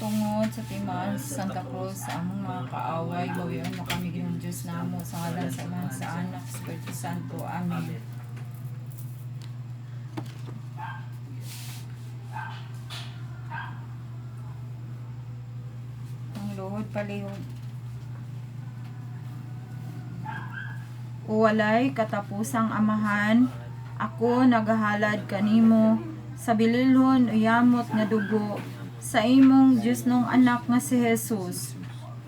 Tungod sa timaan sa Santa Cruz, sa among mga kaaway, bawion mo kami, Ginoong Diyos namo, sa ngalan sa Amahan, sa Anak, sa Espiritu Santo. Amen. Amen. Ang luhod palihog. O walay katapusang Amahan, ako nagahalad kanimo sa bililhon o yamot nga dugo sa imong Diyos nung anak nga si Jesus,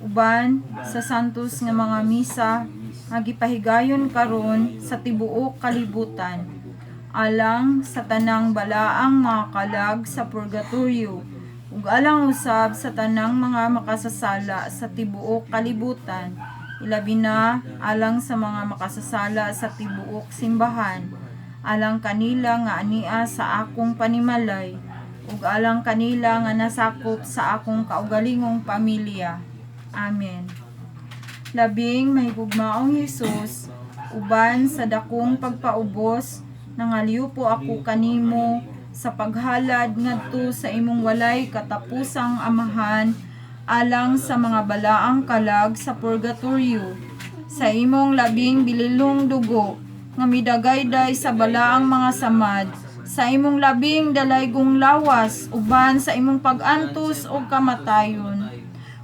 uban sa santos nga mga misa nga gipahigayon karon sa tibuok kalibutan, alang sa tanang balaang mga kalag sa purgatorio ug alang usab sa tanang mga makasasala sa tibuok kalibutan, ilabi na alang sa mga makasasala sa tibuok simbahan, alang kanila nga ania sa akong panimalay ug alang kanila nga nasakop sa akong kaugalingong pamilya. Amen. Labing mahigugmaong Hesus, uban sa dakong pagpaubos, nangaliw po ako kanimo sa paghalad ngadto sa imong walay katapusang Amahan alang sa mga balaang kalag sa purgatorio, sa imong labing bililong dugo nga midagayday sa balaang mga samad, sa imong labing dalaygong lawas uban sa imong pag-antos ug kamatayon.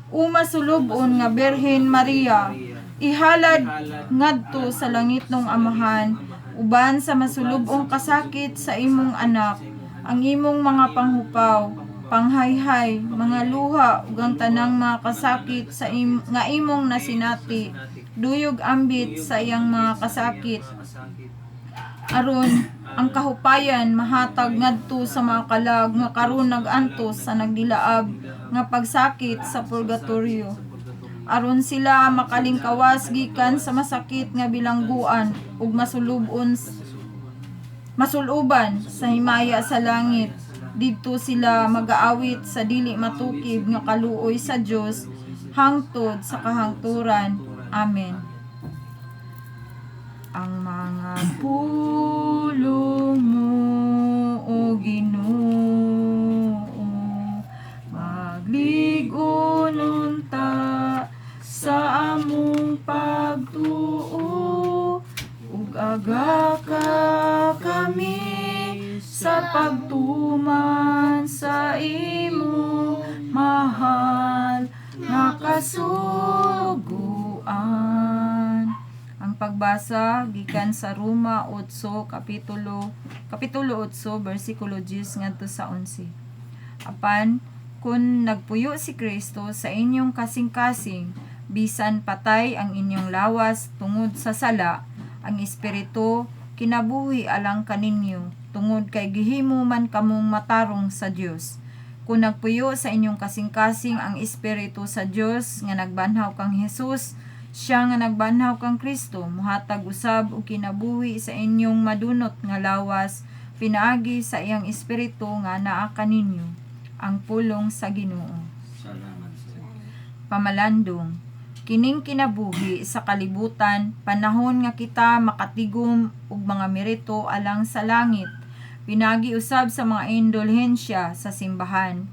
O masulub-on nga Birhen Maria, ihalad ngadto sa langitnong Amahan uban sa masulub-ong kasakit sa imong anak ang imong mga panghupaw, panghayhay, mga luha ug ang tanang mga kasakit sa nga imong nasinati duyog ambit sa iyang mga kasakit, aron ang kahupayan mahatag ngadto sa mga kalag nga karon nag-antos sa nagdilaab nga pagsakit sa purgatorio, aron sila makalingkawas gikan sa masakit nga bilangguan ug masuluban sa himaya sa langit. Didto sila magaawit sa dili matukib nga kaluoy sa Dios hangtod sa kahangturan. Amen. Ang mga pulong mo, O Ginoo, maglig-on unta sa among pagtuo ug agaka kami sa pagtuman sa imong mahal nga kasuguan. Ang pagbasa gikan sa Roma 8 kapitulo 8 bersikulo 10 ngadto sa 11. Apan kun nagpuyo si Kristo sa inyong kasing-kasing, bisan patay ang inyong lawas tungod sa sala, ang espiritu kinabuhi alang kaninyo tungod kay gihimo man kamong matarong sa Dios. Kun nagpuyo sa inyong kasing-kasing ang espiritu sa Dios nga nagbanhaw kang Hesus, siya nga nagbanhaw kang Kristo muhatag usab og kinabuhi sa inyong madunot nga lawas pinaagi sa iyang espiritu nga naa kaninyo. Ang pulong sa Ginoo. Salamat sa Diyos. Pamalandong. Kining kinabuhi sa kalibutan, panahon nga kita makatigom og mga merito alang sa langit, pinagi usab sa mga indulhensya sa simbahan.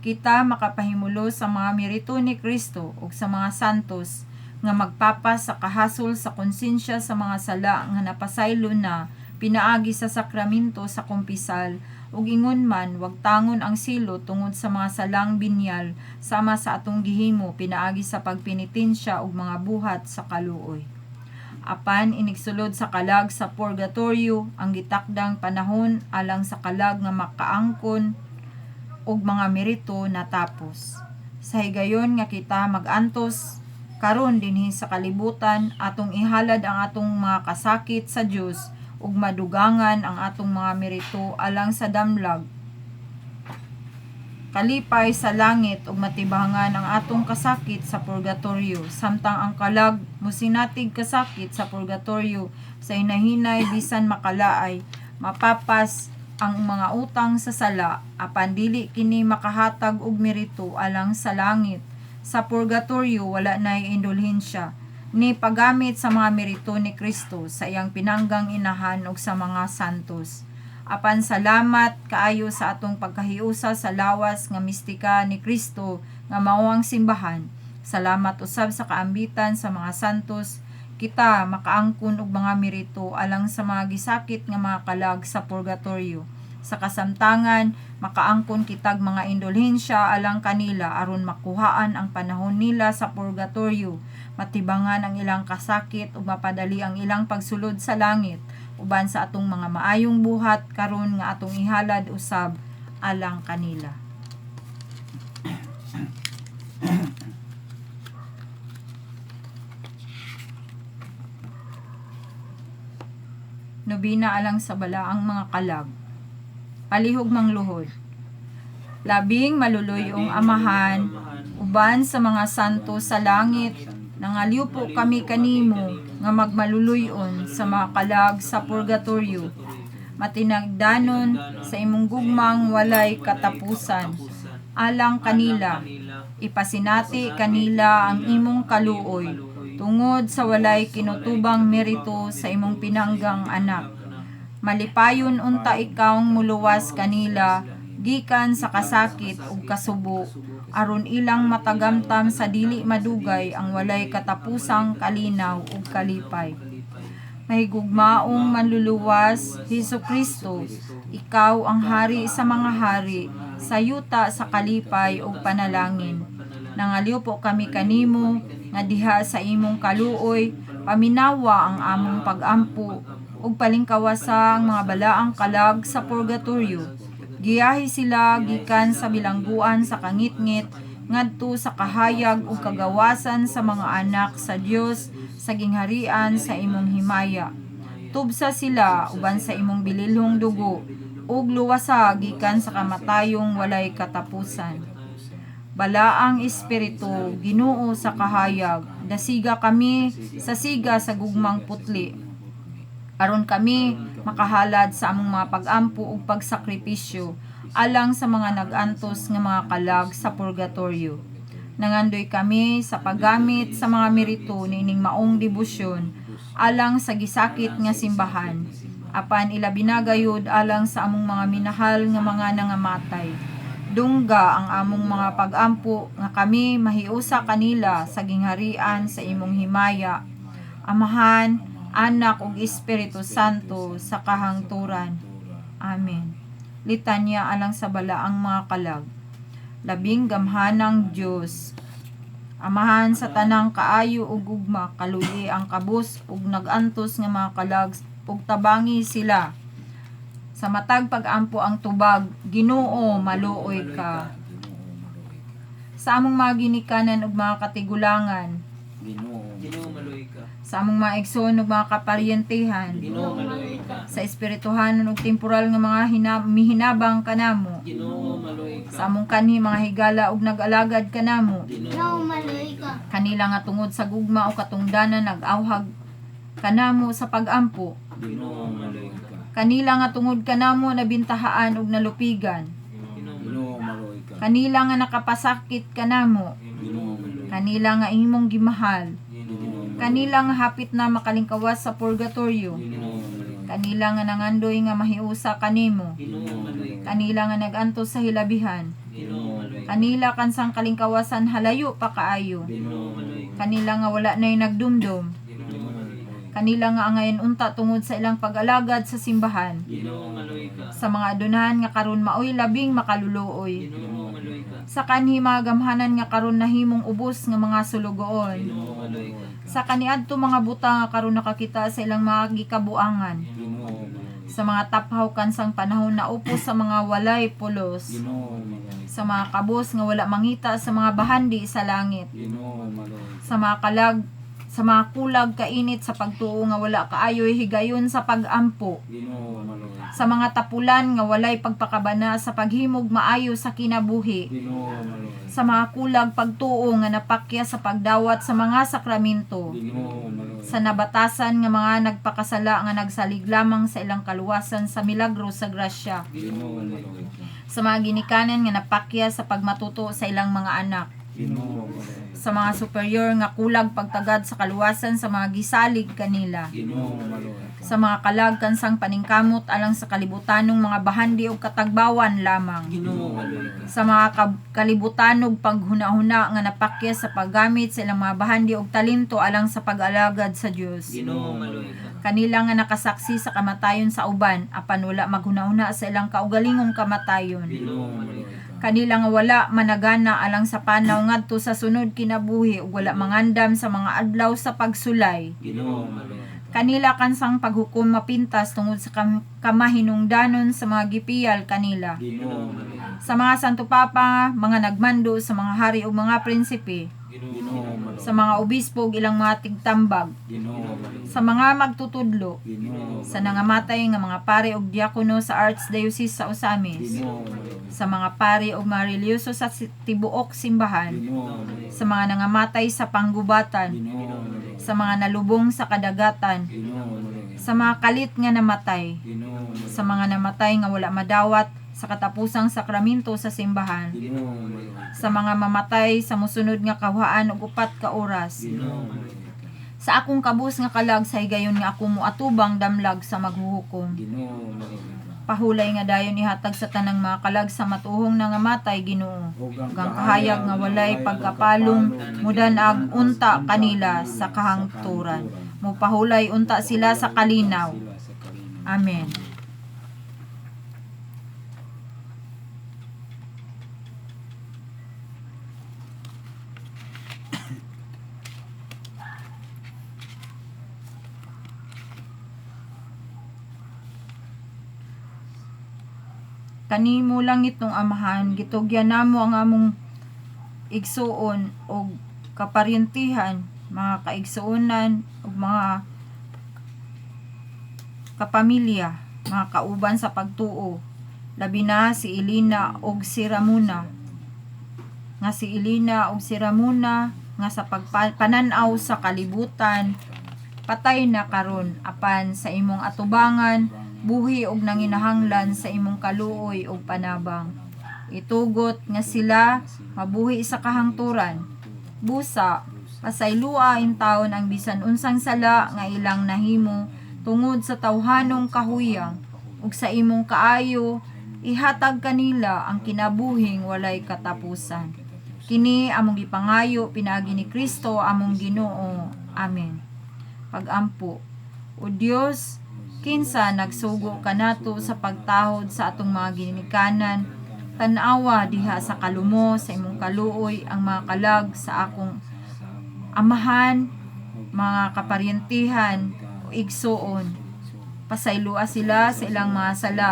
Kita makapahimulo sa mga merito ni Kristo ug sa mga santos nga magpapas sa kahasol sa konsensya sa mga sala nga napasaylo na pinaagi sa sakramento sa kumpisal, ug ingon man wagtangon ang silot tungod sa mga salang binyal sama sa atong gihimo pinaagi sa pagpenitensya ug mga buhat sa kaluoy. Apan inigsulod sa kalag sa purgatorio, ang gitakdang panahon alang sa kalag nga makaangkon og mga merito natapos. Sa higayon nga kita magantos karon dinhi sa kalibutan, atong ihalad ang atong mga kasakit sa Dios ug madugangan ang atong mga merito alang sa damlag kalipay sa langit ug matibangan ang atong kasakit sa purgatorio, samtang ang kalag mosinatig kasakit sa purgatorio sa hinahinay bisan makalaay mapapas ang mga utang sa sala, apan dili kini makahatag og merito alang sa langit. Sa purgatorio wala nay indulhensya ni paggamit sa mga merito ni Kristo sa iyang pinanggang inahan ug sa mga santos. Apan salamat kaayo sa atong pagkahiusa sa lawas nga mistika ni Kristo nga mao ang simbahan. Salamat usab sa kaambitan sa mga santos, kita makaangkon og mga merito alang sa mga gisakit nga mga kalag sa purgatorio. Sa kasamtangan, makaangkon kitag mga indulhensya alang kanila aron makuhaan ang panahon nila sa purgatorio, matibangan ang ilang kasakit ug mapadali ang ilang pagsulod sa langit uban sa atong mga maayong buhat karon nga atong ihalad usab alang kanila. Nobina alang sa balaang mga kalag. Palihog mangluhod. Labing maluluyong Amahan, uban sa mga santo sa langit, nangaliwpo kami kanimo nga magmaluluy-on sa mga kalag sa purgatorio, matinagdanon sa imong gugmang walay katapusan. Alang kanila, ipasinati kanila ang imong kaluoy, tungod sa walay kinutubang merito sa imong pinanggang anak. Malipayon unta ikaw moluwas kanila gikan sa kasakit ug kasubo, aron ilang matagamtam sa dili madugay ang walay katapusang kalinaw ug kalipay. Mahigugmaong Manluluwas, Hesus Kristo, ikaw ang hari sa mga hari, sa yuta sa kalipay ug panalangin. Nangaliwpo kami kanimo nga diha sa imong kaluoy, paminawa ang among pag-ampo ug palingkawasa ang mga balaang kalag sa purgatorio. Giyahi sila gikan sa bilangguan sa kangitngit ngadto sa kahayag ug kagawasan sa mga anak sa Dios sa gingharian sa imong himaya. Tubsa sila uban sa imong bililhong dugo ug luwasa gikan sa kamatayong walay katapusan. Balaang Espiritu, Ginoo sa kahayag, dasiga kami sa siga sa gugmang putli, aron kami makahalad sa among mga pag-ampo ug pagsakripisyo alang sa mga nag-antos nga mga kalag sa purgatorio. Nangandoy kami sa paggamit sa mga merito niining maong debosyon alang sa gisakit nga simbahan, apan ilabi na gayud alang sa among mga minahal nga mga nangamatay. Dungga ang among mga pag-ampo nga kami mahiusa kanila sa gingharian sa imong himaya. Amahan, Anak ug Espiritu Santo sa kahangturan. Amen. Litanya alang sa balaang mga kalag. Labing gamhanang Dios, Amahan sa tanang kaayo ug gugma, kaluyi ang kabus ug nag-antos nga mga kalag ug tabangi sila. Sa matag pag-ampo ang tubag, Ginoo, maluoy ka. Sa among mga ginikanan ug mga katigulangan, Ginoo, Ginoo, maluoy ka. sa among mga igsoon ug mga kaparyentehan, Ginoo, maluoy ka. sa espirituhanon ug temporal nga mga mihinabang kanamo, Ginoo, maluoy ka. sa among kanhi mga higala ug nag-alagad kanamo, Ginoo, maluoy ka. kanila nga tungod sa gugma o katungdanan nag-awhag kanamo sa pag-ampo, Ginoo, maluoy ka. kanila nga tungod kanamo nabintahaan ug nalupigan, Ginoo, maluoy ka. kanila nga nakapasakit kanamo, Ginoo, maluoy ka. kanila nga imong gimahal, Ginoo, kanila nga hapit na makalingkawas sa purgatorio, Ginoo, maluoy ka. kanila nga nangandoy nga mahiusa kanimo, Ginoo, maluoy ka. kanila nga nag-antos sa hilabihan, Ginoo, maluoy ka. kanila kansang kalingkawasan halayo pa kaayo, Ginoo, maluoy ka. kanila nga wala na'y nagdumdum, Ginoo, maluoy ka. kanila nga angayan unta tungod sa ilang pag-alagad sa simbahan, Ginoo, maluoy ka. sa mga adunahan nga karon maoy labing makaluluoy, Ginoo, maluoy ka. sa kanhi mga gamhanan nga karon nahimong ubos nga mga sulugoon, Ginoo, maluoy ka. sa kaniadto mga buta nga karon nakakita sa ilang mga gikabuangan, Ginoo, maluoy ka. sa mga taphaw kansang panahon na upos sa mga walay pulos, Ginoo, maluoy ka. sa mga kabos nga wala mangita sa mga bahandi sa langit, Ginoo, maluoy ka. sa mga kalag, sa mga kulag kainit sa pagtuo nga wala kaayoy higayon sa pag-ampo, Ginoo, maluoy ka. sa mga tapulan nga walay pagpakabana sa paghimog maayo sa kinabuhi, Ginoo, maluoy ka. sa mga kulag pagtuo nga napakya sa pagdawat sa mga sakramento, Ginoo, maluoy ka. sa nabatasan nga mga nagpakasala nga nagsalig lamang sa ilang kaluwasan sa milagro sa grasya, Ginoo, maluoy ka. sa mga ginikanan nga napakya sa pagmatuto sa ilang mga anak, Ginoo, maluoy ka. Sa mga superior nga kulag pagtagad sa kaluwasan sa mga gisalig kanila. Ginoo, maluoy ka. Sa mga kalag kansang paningkamot alang sa kalibutanong mga bahandi ug katagbawan lamang. Ginoo, maluoy ka. Sa mga kalibutanog paghunahuna nga napakyas sa paggamit sa ilang mga bahandi ug talento alang sa pag-alagad sa Dios. Ginoo, maluoy ka. Kanila nga nakasaksi sa kamatayon sa uban apan wala maghunahuna sa ilang kaugalingong kamatayon. Ginoo, maluoy ka. Kanila nga wala managana alang sa panaw ngadto sa sunod kinabuhi ug wala mangandam sa mga adlaw sa pagsulay. Ginoo, maluoy ka. Kanila kansang paghukom mapintas tungod sa kamahinungdanon sa mga gipiyal kanila. Ginoo, maluoy ka. Sa mga Santo Papa, mga nagmando, sa mga hari ug mga prinsipe, Ginoo, maluoy. sa mga obispo ug ilang mga tigtambag, Ginoo, maluoy. sa mga magtutudlo, Ginoo, sa nangamatay nga mga pare ug diakono sa Archdiocese sa Ozamis, Ginoo, maluoy. sa mga pare ug mga relihiyoso sa tibuok simbahan, Ginoo, maluoy. sa mga nangamatay sa panggubatan, Ginoo, maluoy. sa mga nalubong sa kadagatan, Ginoo, maluoy. sa mga kalit nga namatay, Ginoo, maluoy. sa mga namatay nga wala madawat sa katapusang sakramento sa simbahan, Ginoo, maluoy. sa mga mamatay sa mosunod nga kahuhaan og 4 ka oras, Ginoo, maluoy. sa akong kabus nga kalag sa higayon nga ako moatubang damlag sa maghuhukom. Ginoo, maluoy. Pahulay nga dayon ihatag sa tanang mga kalag sa matuhong nangamatay, Ginoo. Ug Ug ang kahayag nga walay pagkapalong mudanag unta kanila sa kahangturan. Mopahulay unta sila sa kalinaw. Sila sa kalinaw. Amen. Kanimo langit nung Amahan, gitugyan namo ang among igsuon og kaparyentihan, mga kaigsuonan ug mga kapamilya, mga kauban sa pagtuo. Labi na si Elena ug si Ramona. Nga si Elena ug si Ramona nga sa pagpanan-aw sa kalibutan patay na karon apan sa imong atubangan buhi og nanginahanglan sa imong kaluoy ug panabang. Itugot nga sila mabuhi sa kahangturan. Busa, pasaylua intawon ang bisan unsang sala nga ilang nahimo tungod sa tawhanong kahuyang ug sa imong kaayo ihatag kanila ang kinabuhing walay katapusan. Kini among gipangayo pinaagi ni Kristo among Ginoo. Amen. Pagampo. O Dios, kinsa nagsugo kanato sa pagtahod sa atong mga ginikanan, tan-awa diha sa kalumo sa imong kaluoy ang mga kalag sa akong amahan, mga kaparyentihan o igsuon. Pasaylua sila sa ilang mga sala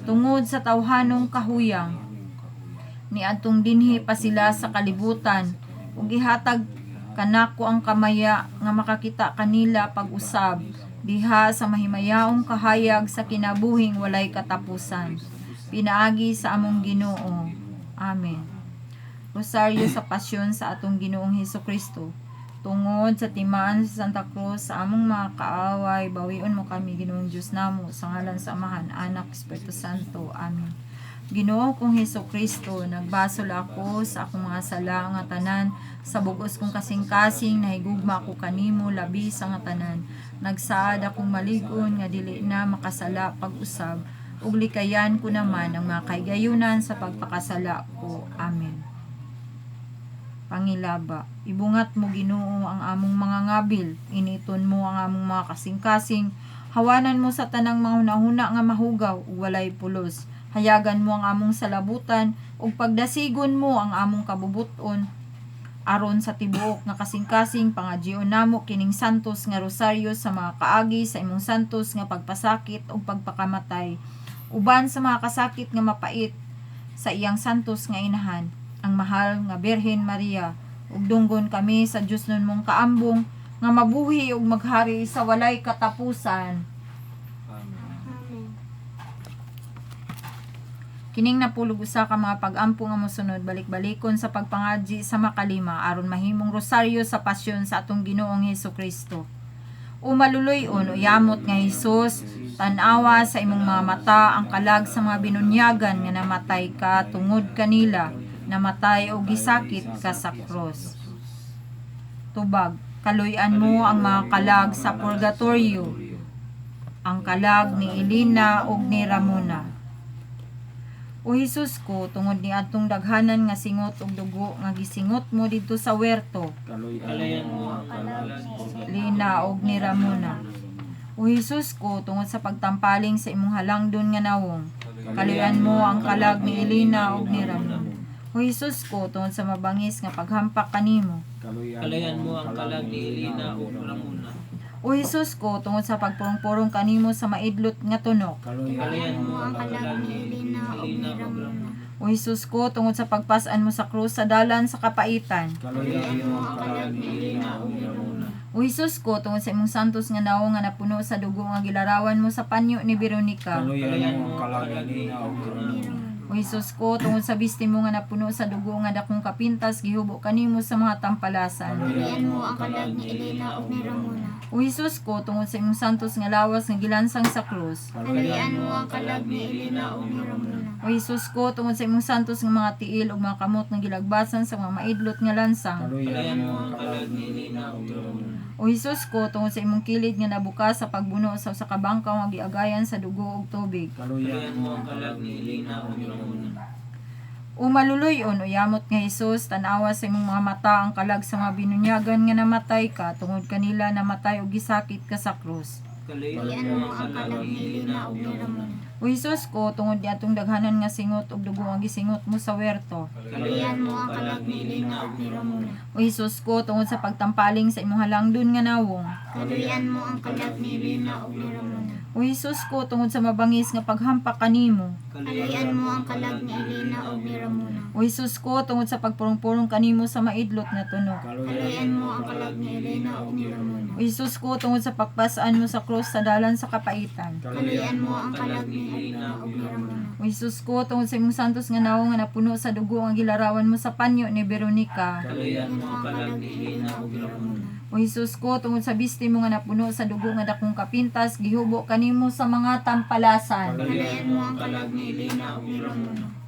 tungod sa tawhanong kahuyang. Niadtong dinhi pa sila sa kalibutan ug gihatag kanako ang kamaya nga makakita kanila pag-usab diha sa mahimayaong kahayag sa kinabuhing walay katapusan. Pinaagi sa among Ginoo. Amen. Rosaryo sa Pasyon sa atong Ginoong Hesukristo. Tungod sa timaan sa Santa Cruz sa among mga kaaway, bawion mo kami, Ginoong Diyos namo, sa ngalan sa Amahan, Anak, Espiritu Santo. Amen. Ginoo kong Hesukristo, nagbasol ako sa akong mga sala nga tanan, sa bugos kong kasing-kasing, nahigugma ko kanimo labi sa nga tanan. Nagsaad akong malig-on nga dili na makasala pag-usab, ug likayan ko naman ang mga kahigayunan sa pagpakasala ko. Amen. Pangilaba. Ibungat mo, Ginoo, ang among mga ngabil, initon mo ang among mga kasing-kasing, hawanan mo sa tanang mga hunahuna nga mahugaw ug walay pulos. Hayagan mo ang among salabutan ug pagdasigon mo ang among kabubuton aron sa tibuok nga kasing-kasing pangadyoon namo kining santos nga rosaryo sa mga kaagi sa imong santos nga pagpasakit ug pagpakamatay, uban sa mga kasakit nga mapait sa iyang santos nga inahan, ang mahal nga Birhen Maria, ug dunggon kami sa Dios nun mong kaambong nga mabuhi ug maghari sa walay katapusan. Amen. Amen. Kining napulog usa ka mga pag-ampo nga mosunod balik-balikon sa pagpangadji sa makalima aron mahimong rosaryo sa pasyon sa atong Ginoong Hesukristo. O maluloy-on o yamot nga Hesus, tan-awa sa imong mga mata ang kalag sa mga binunyagan nga namatay ka tungod kanila, namatay o gisakit ka sa krus. Tubag, kaluy-an mo ang mga kalag sa purgatorio, ang kalag ni Elena ug ni Ramona. O Hesus ko, tungod ni atong daghanan nga singot og dugo nga gisingot mo didto sa werto, Kaluy-an mo ang kalag sa Lina og ni Ramona. O Hesus ko, tungod sa pagtampaling sa imong halangdon nga nawong, kaluy-an mo ang kalag ni Elena ug ni Ramona. O Hesus ko, tungod sa mabangis nga paghampak kanimo. Kaluy-an mo ang kalag ni Elena ug Ramona. O Hesus ko, tungod sa pagpurong-purong kanimo sa maidlot nga tunok. Kaluy-an mo ang kalag ni Elena ug ni Ramona. O Hesus ko, tungod sa pagpas-an mo sa krus sa dalan sa kapaitan. Kaluy-an mo ang kalag ni Elena ug ni Ramona. O Hesus ko, tungod sa imong santos nga nawong nga napuno sa dugo nga gilarawan mo sa panyo ni Veronica. Kaluy-an mo ang kalag ni Elena ug ni Ramona. O Hesus ko, tungod sa biste mo nga napuno sa dugo nga dakong kapintas gihubo kanimo sa mga tampalasan. Kaluy-an mo ang kalag ni Elena ug ni Ramona. O Hesus ko, tungod sa imong santos nga lawas nga gilansang sa krus. Kaluy-an mo ang kalag ni Elena ug ni Ramona. O Hesus ko, tungod sa imong santos nga mga tiil ug mga kamot nga gilagbasan sa mga maidlot nga lansang. Kaluy-an mo ang kalag ni Elena ug ni Ramona. O Hesus ko, tungod sa imong kilid nga nabuka sa pagbuno sa usa ka bangkaw nga giagayan sa dugo ug tubig. Kaluy-an mo ang kalag ni Elena ug ni Ramona. O maluluy-on o yamot nga Hesus, tan-awa sa imong mga mata ang kalag sa mga binunyagan nga namatay ka tungod kanila namatay og gisakit ka sa krus. Kaluy-an mo ang kalag ni Elena ug ni Ramona. O Hesus ko, tungod niadtong daghanan nga singot og dugo ang gisingot mo sa werto. Kaluy-an mo ang kalag ni Elena ug ni Ramona. O Hesus ko, tungod sa pagtampaling sa imong halangdon nga nawong. Kaluy-an mo ang kalag ni Elena ug ni Ramona. O Hesus ko, tungod sa mabangis nga paghampak kanimo. Kaluy-an mo ang kalag ni Elena ug ni Ramona. O Hesus ko, tungod sa pagpurong-purong kanimo sa maidlot nga tunok. Kaluy-an mo ang kalag ni Elena ug ni Ramona. O Hesus ko, tungod sa pagpasaan mo sa krus sa dalan sa kapaitan. Kaluy-an mo ang kalag ni Elena ug ni Ramona. O Hesus ko, tungod sa imong santos nga nawong nga napuno sa dugo ang gilarawan mo sa panyo ni Veronica. Kaluy-an mo ang kalag ni Elena ug ni Ramona. O Hesus ko, tungod sa biste mo nga napuno sa dugo nga dakong kapintas, gihubo kanimo sa mga tampalasan. Kaluy-an mo ang kalag ni Elena ug ni Ramona.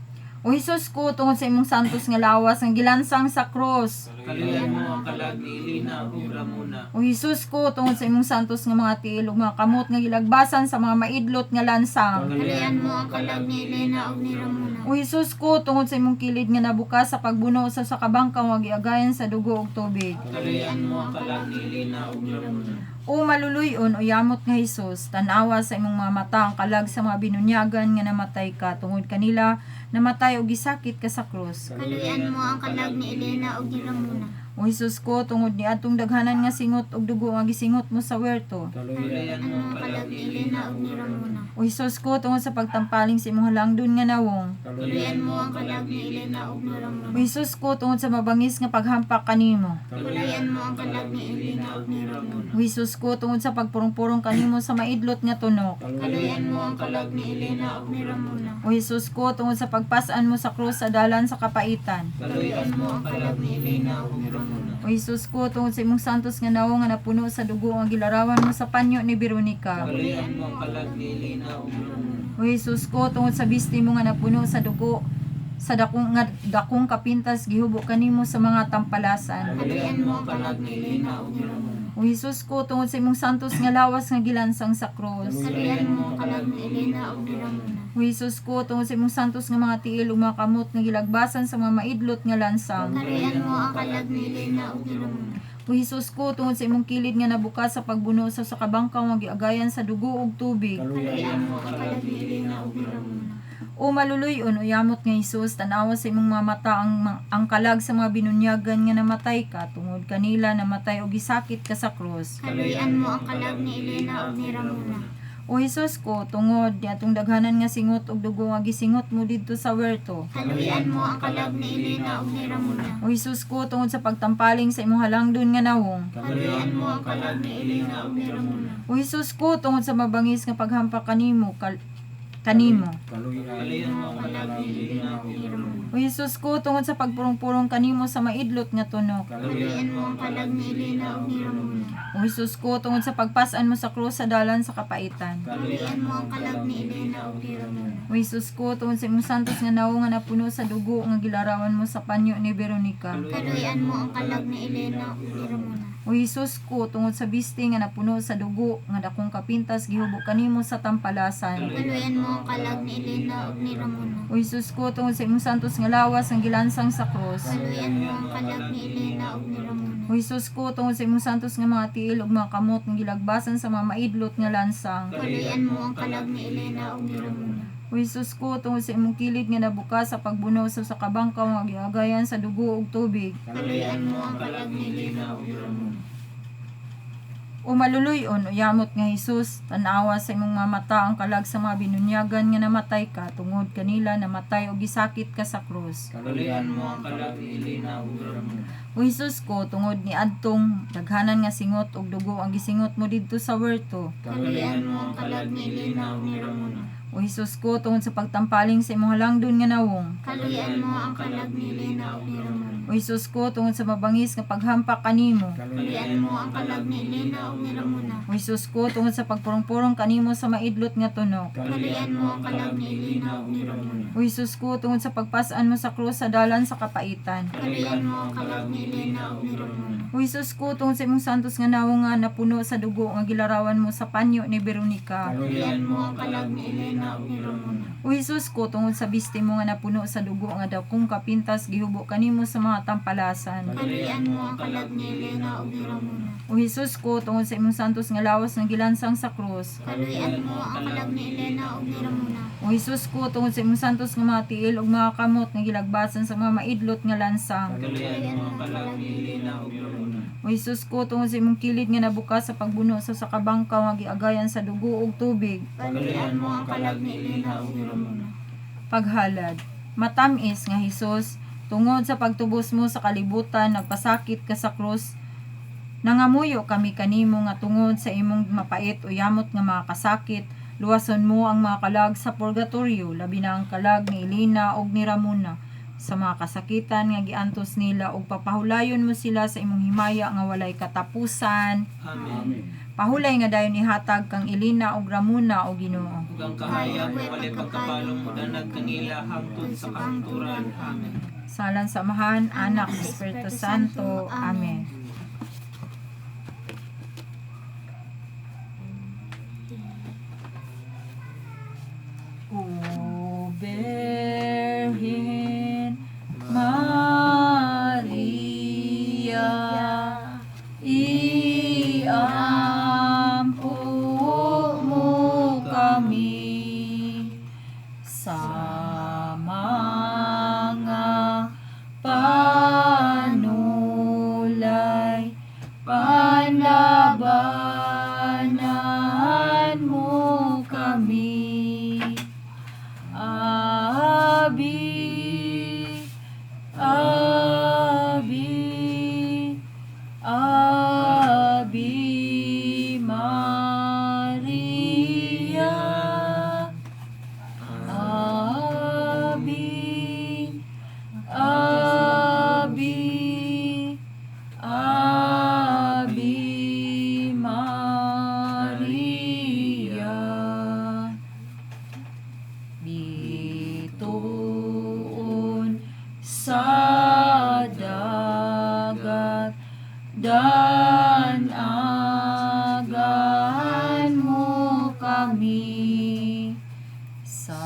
O Hesus ko, tungod sa imong santos nga lawas nga gilansang sa krus. Kaluy-an mo ang kalag ni Elena ug Ramona. O Hesus ko, tungod sa imong santos nga mga tiil ug mga kamot nga gilagbasan sa mga maidlot nga lansang. Kaluy-an mo ang kalag ni Elena ug ni Ramona. O Hesus ko, tungod sa imong kilid nga nabukas sa pagbuno sa usa ka bangkaw nga giagayan sa dugo ug tubig. Kaluy-an mo ang kalag ni Elena ug ni Ramona. O maluluy-on o yamot nga Hesus, tan-awa sa imong mga mata ang kalag sa mga binunyagan nga namatay ka tungod kanila namatay og gisakit ka sa krus. Kaluy-an mo ang kalag ni Elena ug ni Ramona. O Hesus ko, tungod ni atong daghanan nga singot og dugo nga gisingot mo sa werto. Kaluy-an mo ang kalag ni Elena ug ni Ramona. O Hesus ko, tungod sa pagtampaling sa imong halangdon nga nawong. Kaluy-an mo ang kalag ni Elena ug ni Ramona. O Hesus ko, tungod sa mabangis nga paghampak kanimo. Kaluy-an mo ang kalag ni Elena ug ni Ramona. O Hesus ko, tungod sa pagpurong-purong kanimo sa maidlot nga tunok. Kaluy-an mo ang kalag ni Elena ug ni Ramona. O Hesus ko, tungod sa pagpasan mo sa krus sa dalan sa kapaitan. Kaluy-an mo ang kalag ni Elena ug ni Ramona. O Hesus ko, tungod sa imong santos nga nawong nga napuno sa dugo nga gilarawan mo sa panyo ni Veronica. Kaluy-an mo ang kalag ni Elena ug ni Ramona. O Hesus ko, tungod sa biste mo nga napuno sa dugo sa dakong nga dakong kapintas gihubo kanimo sa mga tampalasan. Kaluy-an mo ang kalag ni Elena ug ni Ramona. O Hesus ko, tungod sa imong santos nga lawas nga gilansang sa krus. Kaluy-an mo ang kalag ni Elena ug ni Ramona. O Hesus ko, tungod sa imong santos nga mga tiil ug mga kamot nga gilagbasan sa mga maidlot nga lansang. Kaluy-an mo ang kalag ni Elena ug ni Ramona. O Hesus ko, tungod sa imong kilid nga nabukas sa pagbuno sa usa ka bangkaw nga giagayan sa dugo ug tubig. Kaluy-an mo ang kalag ni Elena ug ni Ramona. O maluluy-on o yamot nga Hesus, tan-awa sa imong mga mata ang kalag sa mga binunyagan nga namatay ka tungod kanila namatay og gisakit ka sa krus. Kaluy-an mo ang kalag ni Elena ug ni Ramona. O Hesus ko, tungod niadtong daghanan nga singot og dugo nga gisingot mo didto sa werto. Kaluy-an mo ang kalag ni Elena ug ni Ramona. O Hesus ko, tungod sa pagtampaling sa imong halangdon nga nawong. Kaluy-an mo ang kalag ni Elena ug ni Ramona. O Hesus ko, tungod sa mabangis nga paghampak kanimo. Kaluy-an mo ang kalag ni Elena ug ni Ramona. O Jesus ko, tungod sa pagpurong-purong kanimo sa maidlot nga tunok. Kaluoyan mo ang kalag ni Elena ug ni Ramona. O Jesus ko, tungod sa pagpasan mo sa krus sa dalan sa kapaitan. Kaluoyan mo ang kalag ni Elena ug ni Ramona. O Jesus ko, tungod sa imong santos nga nawong nga napuno sa dugo nga gilarawan mo sa panyo ni Veronica. Kaluoyan mo ang kalag ni Elena ug ni Ramona. O Jesus ko, tungod sa biste nga napuno sa dugo nga dakong kapintas gihubo kanimo sa tampalasan. Kaluoyan mo ang kalag ni Elena ug ni Ramona. O Jesus ko, tungod sa imong santos nga lawas nga gilansang sa krus. Kaluoyan mo ang kalag ni Elena ug ni Ramona. O Jesus ko, tungod sa imong santos nga mga tiil ug mga kamot nga gilagbasan sa mga maidlot nga lansang. Kaluoyan mo ang kalag ni Elena ug ni Ramona. O Jesus ko, tungod sa imong kilid nga nabuka sa pagbuno sa usa ka bangkaw nga giagayan sa dugo ug tubig. Kaluoyan mo ang kalag ni Elena ug ni Ramona. O maluluy-on, o yamot nga Hesus, tan-awa sa imong mga mata ang kalag sa mga binunyagan nga namatay ka tungod kanila namatay og gisakit ka sa krus. Kaluoyan mo ang kalag ni Elena ug Ramona. O Hesus ko, tungod ni adtong daghanan nga singot og dugo ang gisingot mo didto sa huerto. Kaluoyan mo ang kalag ni Elena ug ni Ramona. O Hesus ko, tungod sa pagtampaling sa imong halangdon nga nawong. Kaluoyan mo ang kalag ni Elena ug ni Ramona. O Hesus ko, tungod sa mabangis nga paghampak kanimo. Kaluoyan mo ang kalag ni Elena ug ni Ramona. O Hesus ko, tungod sa pagpurong-purong kanimo sa maidlot nga tunok. Kaluoyan mo ang kalag ni Elena ug ni Ramona. O Hesus ko, tungod sa pagpasan mo sa krus sa dalan sa kapaitan. Kaluoyan mo ang kalag ni Elena ug ni Ramona. O Hesus ko, tungod sa imong santos nga nawong nga napuno sa dugo nga gilarawan mo sa panyo ni Veronica. Kaluoyan mo ang kalag ni Elena ug ni Ramona. O Hesus ko, tungod sa biste mo nga napuno sa dugo nga dakong kapintas gihubo kanimo sa mga tampalasan. Kaluoyan mo ang kalag ni Elena ug ni Ramona. O Hesus ko, tungod sa imong santos nga lawas nga gilansang sa krus. Kaluoyan mo ang kalag ni Elena ug ni Ramona. O Hesus ko, tungod sa imong santos nga mga tiil ug mga kamot nga gilagbasan sa mga maidlot nga lansang. Kaluoyan mo ang kalag ni Elena ug Ramona. O Hesus ko, tungod sa imong kilid nga nabukas sa pagbuno sa usa ka bangkaw nga giagayan sa dugo ug tubig. Kaluoyan mo ang kalag ni Elena ug ni Ramona. Paghalad. Matamis nga Hesus, tungod sa pagtubos mo sa kalibutan, nagpasakit ka sa krus. Nangamuyo kami kanimo nga tungod sa imong mapait o yamot nga mga kasakit, luwason mo ang mga kalag sa purgatorio, labi na ang kalag ni Elena ug ni Ramona sa mga kasakitan nga giantos nila ug papahulayon mo sila sa imong himaya nga walay katapusan. Amen. Pahulay nga dayon ihatag kang Elena ug Ramona, o Ginoo. Ug ang kahayag nga walay pagkapalong modanag kanila hangtod sa kahangturan. Amen. Sa ngalan sa Amahan, Anak, Espiritu Santo. Amen. O Birhen Maria, iampo mo kami sa mga panulay, panlabanan mo kami. Abi, Abi, Abi Maria. Abi, Abi, Abi Maria. Bituon sa dagat, dan-agan mo kami sa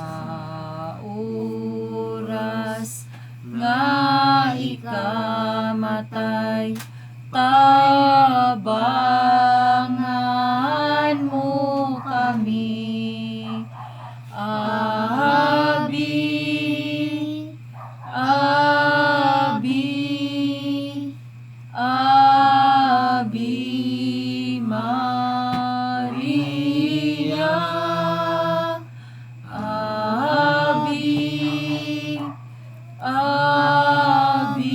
oras nga ikamatay, tabangan mo kami. Abi, Abi, Abi Maria. Abi, Abi,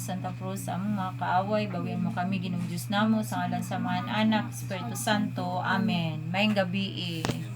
Santa Cruz sa among mga kaaway, bawian mo kami, Ginoong Diyos namo, sa ngalan sa Amahan, Anak, Espiritu Santo. Amen. Maayong gabii.